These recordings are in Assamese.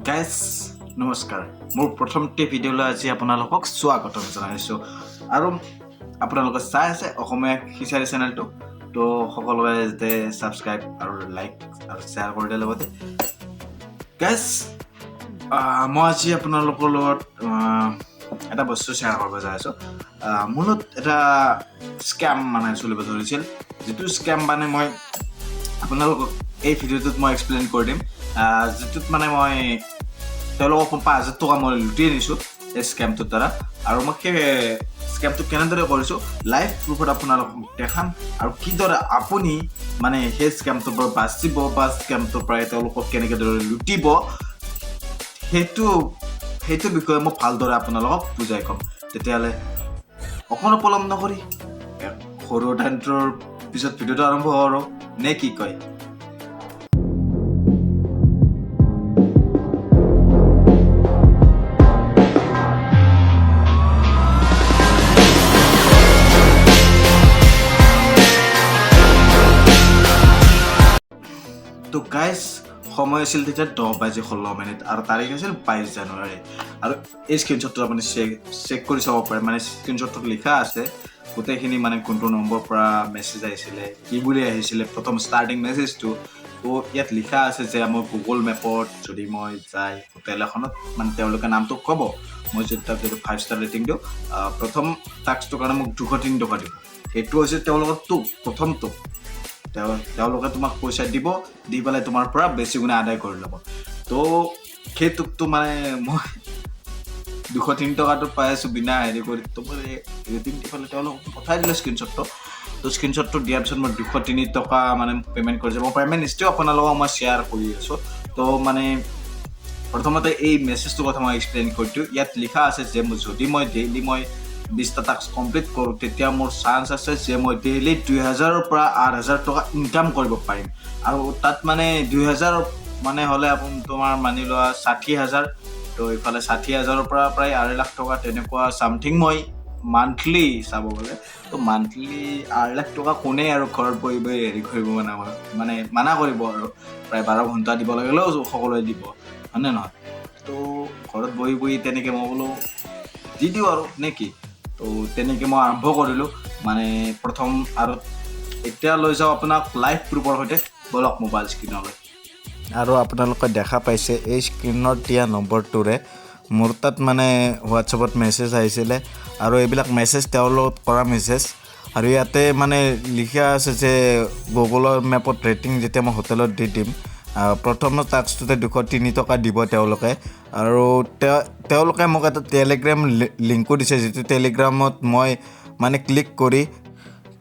গাইজ, নমস্কাৰ। মোৰ প্ৰথমটি ভিডিঅ'লৈ আজি আপোনালোকক স্বাগতম জনাইছোঁ আৰু আপোনালোকে চাই আছে অসমীয়া খিচাৰি চেনেলটো। তো সকলোৱে যাতে ছাবস্ক্ৰাইব আৰু লাইক আৰু শ্বেয়াৰ কৰি দিয়ে। লগতে গাইজ, মই আজি আপোনালোকৰ লগত এটা বস্তু শ্বেয়াৰ কৰিব যাই আছোঁ। মূলত এটা স্কেম মানে চলিব ধৰিছিল, যিটো স্কেম মানে মই আপোনালোকক এই ভিডিঅ'টোত মই এক্সপ্লেইন কৰি দিম, যিটোত মানে মই তেওঁলোকক 5000 টকা মই লুটি আনিছোঁ এই স্কেমটোৰ দ্বাৰা। আৰু মই সেই স্কেমটো কেনেদৰে কৰিছোঁ লাইভ প্ৰুফত আপোনালোকক দেখাম আৰু কিদৰে আপুনি মানে সেই স্কেমটোৰ পৰা বাচিব বা স্কেমটোৰ পৰা তেওঁলোকক কেনেকৈ দৰে লুটিব, সেইটো বিষয়ে মই ভালদৰে আপোনালোকক বুজাই ক'ম। তেতিয়াহ'লে অকণো পলম নকৰি এক সৰু ইণ্ট্ৰ'ৰ পিছত ভিডিঅ'টো আৰম্ভ কৰোঁ নে কি কয়? তো গাইজ, সময় আছিল তেতিয়া 10 বাজি 16 মিনিট আৰু তাৰিখ আছিল 22 জানুৱাৰী। আৰু এই স্ক্ৰীনশ্বটটো আপুনি চেক চেক কৰি চাব পাৰে। মানে স্ক্ৰীনশ্বটটোত লিখা আছে গোটেইখিনি, মানে কোনটো নম্বৰ পৰা মেছেজ আহিছিলে, কি বুলি আহিছিলে প্ৰথম ষ্টাৰ্টিং মেছেজটো। তো ইয়াত লিখা আছে যে মই গুগল মেপত যদি মই যাই হোটেল এখনত, মানে তেওঁলোকে নামটো ক'ব, মই যদি তাত যদি 5 ষ্টাৰ ৰেটিং দিওঁ, প্ৰথম টাস্কটোৰ কাৰণে মোক 203 টকা দিব। সেইটো হৈছে তেওঁলোকৰ টোপ, প্ৰথম টোপ। তেওঁলোকে তোমাক পইচা দিব, দি পেলাই তোমাৰ পৰা বেছি গুণে আদায় কৰি ল'ব। তো সেই টোপটো মানে মই 203 টকাটো পাই আছোঁ বিনা হেৰি কৰি। তো মই ৰেটিং দি পেলাই তেওঁলোকক পঠাই দিলোঁ স্ক্ৰীনশ্বটটো। তো স্ক্ৰীনশ্বটটো দিয়াৰ পিছত মই 203 টকা মানে পে'মেণ্ট কৰিছোঁ। মই পে'মেণ্ট হিষ্ট্ৰীও আপোনালোকক মই শ্বেয়াৰ কৰি আছোঁ। তো মানে প্ৰথমতে এই মেছেজটোৰ কথা মই এক্সপ্লেইন কৰি দিওঁ। ইয়াত লিখা আছে যে যদি মই ডেইলি মই 20টা টাস্ক কমপ্লিট কৰোঁ, তেতিয়া মোৰ চান্স আছে যে মই ডেইলি 2000ৰ পৰা 8000 টকা ইনকাম কৰিব পাৰিম। আৰু তাত মানে 2000 মানে হ'লে তোমাৰ মানি লোৱা 60,000। তো ইফালে 60,000ৰ পৰা প্ৰায় 2.5 লাখ টকা তেনেকুৱা চামথিং মই মান্থলি চাব গ'লে। তো মান্থলি 2.5 লাখ টকা কোনে আৰু ঘৰত বহি বহি হেৰি কৰিব মানা মানে মানা কৰিব? আৰু প্ৰায় 12 ঘণ্টা দিব লাগিলেও সকলোৱে দিব, হয়নে নহয়? তো ঘৰত বহি বহি তেনেকৈ মই বোলো দি দিওঁ আৰু নে কি। তো তেনেকৈ মই আৰম্ভ কৰিলোঁ মানে প্ৰথম। আৰু এতিয়া লৈ যাওঁ আপোনাক লাইভ প্ৰুফৰ সৈতে, ব'লক মোবাইল স্ক্ৰীণলৈ। আৰু আপোনালোকে দেখা পাইছে, এই স্ক্ৰীণত দিয়া নম্বৰটোৰে মোৰ তাত মানে হোৱাটছএপত মেছেজ আহিছিলে আৰু এইবিলাক মেছেজ তেওঁৰ লগত কৰা মেছেজ। আৰু ইয়াতে মানে লিখা আছে যে গুগলৰ মেপত ৰেটিং যেতিয়া মই হোটেলত দি দিম, প্ৰথম টাস্কটোতে 203 টকা দিব তেওঁলোকে। আৰু তেওঁলোকে মোক এটা টেলিগ্ৰাম লিংকো দিছে, যিটো টেলিগ্ৰামত মই মানে ক্লিক কৰি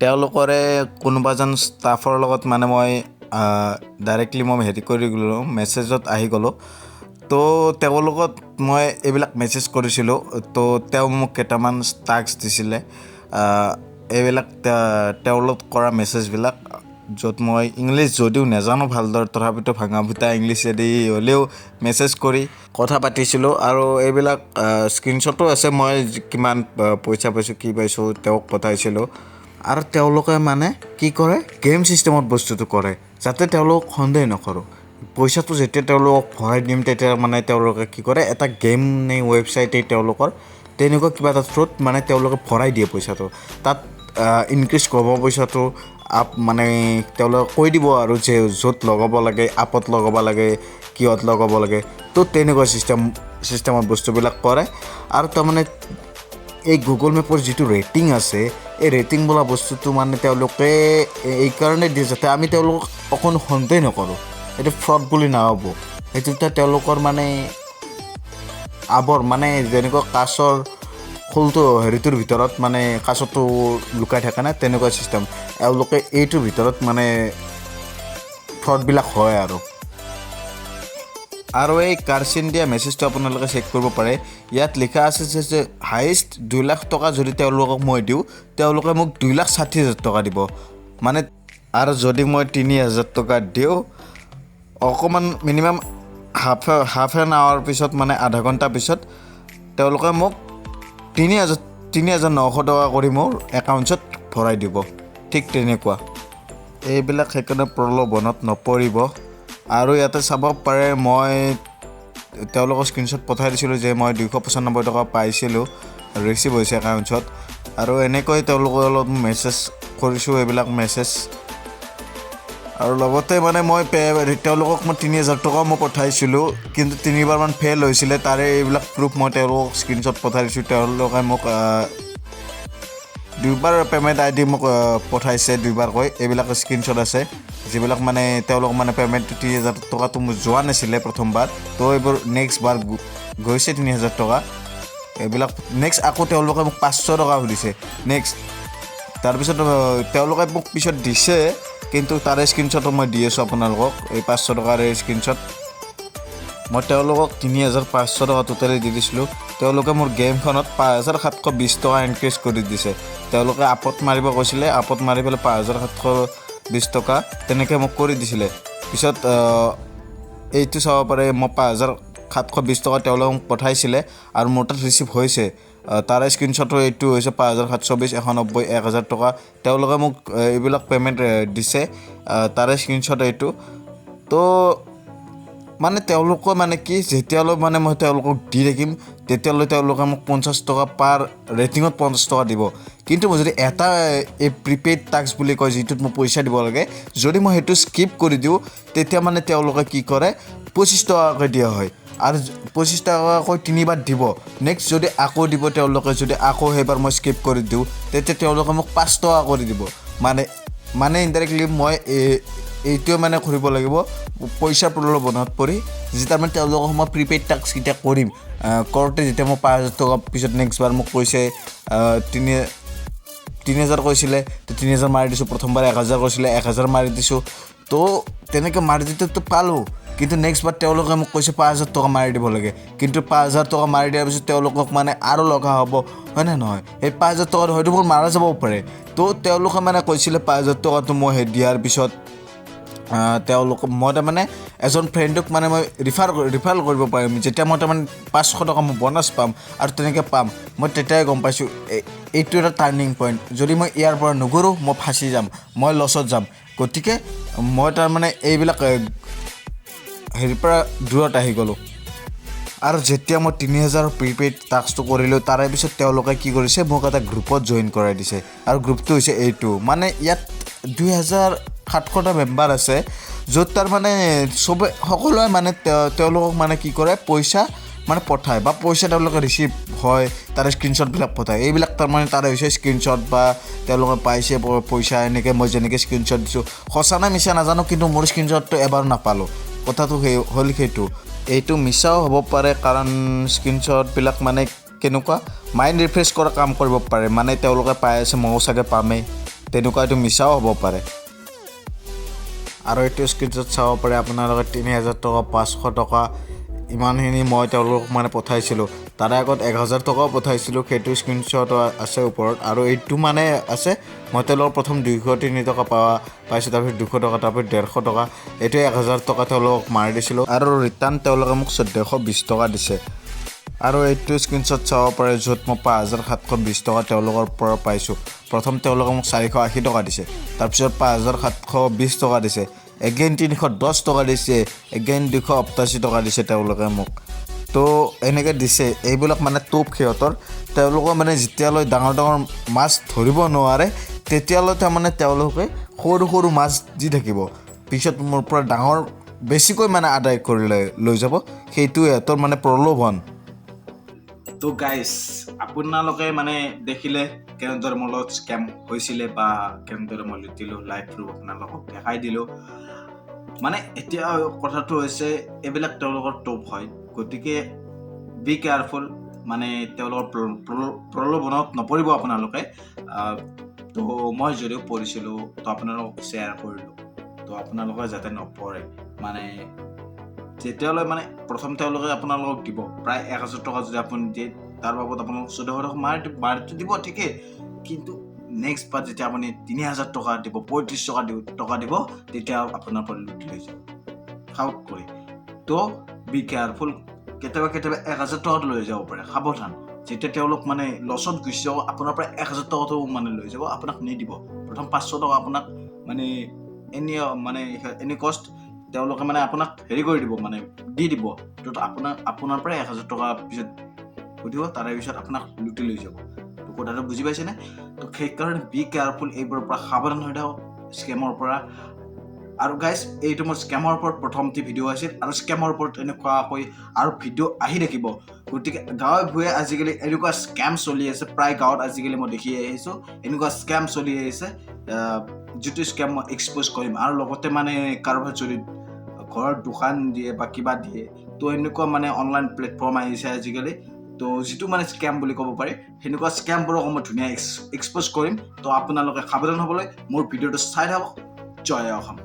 তেওঁলোকৰে কোনোবা এজন ষ্টাফৰ লগত মানে মই ডাইৰেক্টলি মই হেৰি কৰি গ'লোঁ, মেছেজত আহি গ'লোঁ। তো তেওঁৰ লগত মই এইবিলাক মেছেজ কৰিছিলোঁ। তো তেওঁ মোক কেইটামান টাস্ক দিছিলে। এইবিলাক তেওঁৰ লগত কৰা মেছেজবিলাক, য'ত মই ইংলিছ যদিও নাজানো ভালদৰে, তথাপিতো ভাঙা ফুটা ইংলিছেদি হ'লেও মেছেজ কৰি কথা পাতিছিলোঁ। আৰু এইবিলাক স্ক্ৰীনশ্বটো আছে, মই কিমান পইচা পাইছোঁ, কি পাইছোঁ, তেওঁক পঠাইছিলোঁ। আৰু তেওঁলোকে মানে কি কৰে, গেম ছিষ্টেমত বস্তুটো কৰে যাতে তেওঁলোকক সন্দেহ নকৰোঁ। পইচাটো যেতিয়া তেওঁলোকক ভৰাই দিম, তেতিয়া মানে তেওঁলোকে কি কৰে, এটা গেম নে ৱেবছাইটেই তেওঁলোকৰ তেনেকুৱা কিবা এটা থ্ৰুত মানে তেওঁলোকে ভৰাই দিয়ে পইচাটো। তাত ইনক্ৰিজ কৰিব পইচাটো আপ, মানে তেওঁলোকে কৈ দিব আৰু যে য'ত লগাব লাগে, আপত লগাব লাগে, কিহত লগাব লাগে। তো তেনেকুৱা ছিষ্টেমত বস্তুবিলাক কৰে। আৰু তাৰমানে এই গুগল মেপৰ যিটো ৰেটিং আছে, এই ৰেটিং বোলা বস্তুটো মানে তেওঁলোকে এইকাৰণে দিয়ে যাতে আমি তেওঁলোকক অকণ সন্দেহ নকৰোঁ, এইটো ফ্ৰড বুলি নাভাবোঁ। সেইটো এটা তেওঁলোকৰ মানে আৱৰ, মানে যেনেকুৱা কাছৰ খোলটো হেৰিটোৰ ভিতৰত মানে কাছটো লুকাই থাকে না, তেনেকুৱা ছিষ্টেম। এওঁলোকে এইটোৰ ভিতৰত মানে ফ্ৰডবিলাক হয়। আৰু আৰু এই কাৰ্চিন দিয়া মেছেজটো আপোনালোকে চেক কৰিব পাৰে। ইয়াত লিখা আছে যে হায়েষ্ট 2 লাখ টকা যদি তেওঁলোকক মই দিওঁ, তেওঁলোকে মোক 2,60,000 টকা দিব মানে। আৰু যদি মই 3000 টকা দিওঁ, অকণমান মিনিমাম হাফ এন আৱাৰ পিছত, মানে আধা ঘণ্টা পিছত তেওঁলোকে মোক 3900 টকা কৰি মোৰ একাউণ্টছত ভৰাই দিব। ঠিক তেনেকুৱা এইবিলাক, সেইকাৰণে প্ৰলোভনত নপৰিব। আৰু ইয়াতে চাব পাৰে, মই তেওঁলোকক স্ক্ৰীণশ্বট পঠাই দিছিলোঁ যে মই 295 টকা পাইছিলোঁ, ৰিচিভ হৈছে একাউণ্টছত। আৰু এনেকৈ তেওঁলোকৰ অলপ মেছেজ কৰিছোঁ, এইবিলাক মেছেজ। আৰু লগতে মানে মই তেওঁলোকক মই 3000 টকাও মই পঠাইছিলোঁ, কিন্তু তিনিবাৰমান ফেইল হৈছিলে। তাৰে এইবিলাক প্ৰুফ মই তেওঁলোকক স্ক্ৰীণশ্বট পঠাই দিছোঁ। তেওঁলোকে মোক দুবাৰ পে'মেণ্ট আই ডি মোক পঠাইছে দুবাৰকৈ। এইবিলাক স্ক্ৰীণশ্বট আছে, যিবিলাক মানে তেওঁলোক মানে পে'মেণ্টটো 3000 টকাটো মোৰ যোৱা নাছিলে প্ৰথমবাৰ। তো এইবোৰ নেক্সট বাৰ গৈছে 3000 টকা এইবিলাক। নেক্সট আকৌ তেওঁলোকে মোক 500 টকা সুধিছে নেক্সট। তাৰপিছত তেওঁলোকে মোক পিছত দিছে, কিন্তু তাৰে স্ক্ৰীণশ্বটো মই দি আছোঁ আপোনালোকক, এই 500 টকাৰ এই স্ক্ৰীণশ্বট। মই তেওঁলোকক 3500 টকা টোটেলি দি দিছিলোঁ। তেওঁলোকে মোৰ গেমখনত 5720 টকা ইনক্ৰিজ কৰি দিছে। তেওঁলোকে আপত মাৰিব কৈছিলে, আপত মাৰি পেলাই 5720 টকা তেনেকৈ মোক কৰি দিছিলে। পিছত এইটো চাব পাৰে, মই 5720 টকা তেওঁলোকে মোক পঠাইছিলে আৰু মোৰ তাত ৰিচিভ হৈছে। তাৰে স্ক্ৰীণশ্বটো এইটো হৈছে, 5720, 91, 1000 টকা তেওঁলোকে মোক এইবিলাক পে'মেণ্ট দিছে। তাৰে স্ক্ৰীণশ্বট এইটো। তো মানে তেওঁলোকৰ মানে কি, যেতিয়ালৈ মানে মই তেওঁলোকক দি থাকিম, তেতিয়ালৈ তেওঁলোকে মোক 50 টকা পাৰ ৰেটিঙত 50 টকা দিব। কিন্তু মই যদি এটা এই প্ৰিপেইড টাস্ক বুলি কয়, যিটোত মই পইচা দিব লাগে, যদি মই সেইটো স্কিপ কৰি দিওঁ, তেতিয়া মানে তেওঁলোকে কি কৰে, 25 টকাকৈ দিয়া হয় আৰু 25 টকাকৈ তিনিবাৰ দিব। নেক্সট যদি আকৌ দিব তেওঁলোকে, যদি আকৌ সেইবাৰ মই স্কিপ কৰি দিওঁ, তেতিয়া তেওঁলোকে মোক 5 টকা কৰি দিব। মানে মানে ইনডাইৰেক্টলি মই এইটোৱে মানে কৰিব লাগিব, পইচাৰ প্ৰলোভনত পৰি যি তাৰমানে তেওঁলোকক মই প্ৰিপেইড টাস্ককেইটা কৰিম। কৰোঁতে যেতিয়া মই 5000 টকা পিছত নেক্সট বাৰ মোক কৈছে 3000 কৈছিলে, তো 3000 মাৰি দিছোঁ। প্ৰথমবাৰ 1000 কৈছিলে, 1000 মাৰি দিছোঁ। তো তেনেকৈ মাৰি দিওঁতেতো পালোঁ, কিন্তু নেক্সট বাৰ তেওঁলোকে মোক কৈছে 5000 টকা মাৰি দিব লাগে। কিন্তু 5000 টকা মাৰি দিয়াৰ পিছত তেওঁলোকক মানে আৰু লগা হ'ব, হয়নে নহয়? সেই 5000 টকাটো হয়তো মোৰ মাৰা যাবও পাৰে। তো তেওঁলোকে মানে কৈছিলে 5000 টকাটো মই সেই দিয়াৰ পিছত তেওঁলোক মই তাৰমানে এজন ফ্ৰেণ্ডক মানে মই ৰিফাৰ কৰিব পাৰিম, যেতিয়া মই তাৰমানে 500 টকা মই বনাছ পাম আৰু তেনেকৈ পাম। মই তেতিয়াই গম পাইছোঁ এইটো এটা টাৰ্ণিং পইণ্ট। যদি মই ইয়াৰ পৰা নকৰোঁ, মই ফাঁচি যাম, মই লছত যাম। গতিকে মই তাৰমানে এইবিলাক হেৰিৰ পৰা দূৰত আহি গ'লোঁ। আৰু যেতিয়া মই 3000 প্ৰিপেইড টাস্কটো কৰিলোঁ, তাৰে পিছত তেওঁলোকে কি কৰিছে, মোক এটা গ্ৰুপত জইন কৰাই দিছে। আৰু গ্ৰুপটো হৈছে এইটো। মানে ইয়াত 2700টা মেম্বাৰ আছে, য'ত তাৰমানে চবে সকলোৱে মানে তেওঁলোকক মানে কি কৰে, পইচা মানে পঠায় বা পইচা তেওঁলোকে ৰিচিভ হয়, তাৰে স্ক্ৰীণশ্বটবিলাক পঠায়। এইবিলাক তাৰমানে তাৰে হৈছে স্ক্ৰীণশ্বট বা তেওঁলোকে পাইছে পইচা। এনেকৈ মই যেনেকৈ স্ক্ৰীণশ্বট দিছোঁ, সঁচা নে মিছা নাজানো, কিন্তু মোৰ স্ক্ৰীণশ্বটটো এবাৰো নাপালোঁ। কথাটো সেই হ'ল সেইটো। এইটো মিছাও হ'ব পাৰে, কাৰণ স্ক্ৰীণশ্বটবিলাক মানে কেনেকুৱা মাইণ্ড ৰিফ্ৰেছ কৰা কাম কৰিব পাৰে। মানে তেওঁলোকে পাই আছে, ময়ো চাগে পামেই, তেনেকুৱা। এইটো মিছাও হ'ব পাৰে। আৰু এইটো স্ক্ৰীণশ্বট চাব পাৰে আপোনালোকে, 3000 টকা, 500 টকা, ইমানখিনি মই তেওঁলোকক মানে পঠাইছিলোঁ। তাৰে আগত 1000 টকাও পঠাইছিলোঁ, সেইটো স্ক্ৰীণশ্বট আছে ওপৰত। আৰু এইটো মানে আছে, মই তেওঁলোকৰ প্ৰথম 203 টকা পাইছোঁ, তাৰপিছত 200 টকা, তাৰপিছত 150 টকা, এইটোৱে 1000 টকা তেওঁলোকক মাৰি দিছিলোঁ আৰু ৰিটাৰ্ণ তেওঁলোকে মোক 1420 টকা দিছে। আৰু এইটো স্ক্ৰীণশ্বট চাব পাৰে, য'ত মই 5720 টকা তেওঁলোকৰ পৰা পাইছোঁ। প্ৰথম তেওঁলোকে মোক 480 টকা দিছে, তাৰপিছত 5720 টকা দিছে, এগেইন 310 টকা দিছে, এগেইন 288 টকা দিছে তেওঁলোকে মোক। তো এনেকৈ দিছে। এইবিলাক মানে টোপ সিহঁতৰ। তেওঁলোকৰ মানে যেতিয়ালৈ ডাঙৰ ডাঙৰ মাছ ধৰিব নোৱাৰে, তেতিয়ালৈ তাৰমানে তেওঁলোকে সৰু সৰু মাছ দি থাকিব। পিছত মোৰ পৰা ডাঙৰ বেছিকৈ মানে আদায় কৰি লৈ লৈ যাব। সেইটো সিহঁতৰ মানে প্ৰলোভন। তো গাইজ, আপোনালোকে মানে দেখিলে কেনেদৰে মোৰ লগত স্কেম হৈছিলে বা কেনেদৰে মই লুটিলোঁ, লাইভ প্ৰুফ আপোনালোকক দেখাই দিলোঁ। মানে এতিয়া কথাটো হৈছে, এইবিলাক তেওঁলোকৰ টোপ হয়, গতিকে বি কেয়াৰফুল। মানে তেওঁলোকৰ প্ৰলোভনত নপৰিব আপোনালোকে। তো মই যদিও পৰিছিলোঁ, তো আপোনালোকক শ্বেয়াৰ কৰিলোঁ, তো আপোনালোকে যাতে নপৰে। মানে যেতিয়ালৈ মানে প্ৰথম তেওঁলোকে আপোনালোকক দিব প্ৰায় 1000 টকা যদি আপুনি দিয়ে, তাৰ বাবদ আপোনালোক 1400 টকা মাৰিটো দিব ঠিকেই, কিন্তু নেক্সট বাৰ যেতিয়া আপুনি 3000 টকা দিব, 35 টকা দিব, টকা দিব, তেতিয়া আপোনাৰ পৰা লুটি লৈ যাব সাহস কৰি। তো বি কেয়াৰফুল। কেতিয়াবা কেতিয়াবা 1000 টকাটো লৈ যাব পাৰে, সাৱধান। যেতিয়া তেওঁলোক মানে লছত গুচি যাব, আপোনাৰ পৰা 1000 টকাটো মানে লৈ যাব, আপোনাক নিদিব। প্ৰথম 500 টকা আপোনাক মানে এনি মানে এনি কষ্ট তেওঁলোকে মানে আপোনাক হেৰি কৰি দিব, মানে দি দিব। তো আপোনাৰ পৰা 1000 টকা পিছত সুধিব, তাৰে পিছত আপোনাক লুটি লৈ যাব। তো কথাটো বুজি পাইছেনে? তো সেইকাৰণে বি কেয়াৰফুল, এইবোৰৰ পৰা সাৱধান হৈ থাকক, স্কেমৰ পৰা। আৰু গাইজ, এইটো মোৰ স্কেমৰ ওপৰত প্ৰথমটি ভিডিঅ' আছিল আৰু স্কেমৰ ওপৰত এনেকুৱাকৈ আৰু ভিডিঅ' আহি থাকিব। গতিকে গাঁৱে ভূঞে আজিকালি এনেকুৱা স্কেম চলি আছে। প্ৰায় গাঁৱত আজিকালি মই দেখি আহিছোঁ, এনেকুৱা স্কেম চলি আহিছে, যিটো স্কেম মই এক্সপ'জ কৰিম। আৰু লগতে মানে কাৰোবাৰ যদি ঘৰত দোকান দিয়ে বা কিবা দিয়ে, তো এনেকুৱা মানে অনলাইন প্লেটফৰ্ম আহিছে আজিকালি, তো যিটো মানে স্কেম বুলি ক'ব পাৰি, সেনেকুৱা স্কেমবোৰকো মই ধুনীয়া এক্সপ'জ কৰিম। তো আপোনালোকে সাৱধান হ'বলৈ মোৰ ভিডিঅ'টো চাই থাকক। জয় অসম।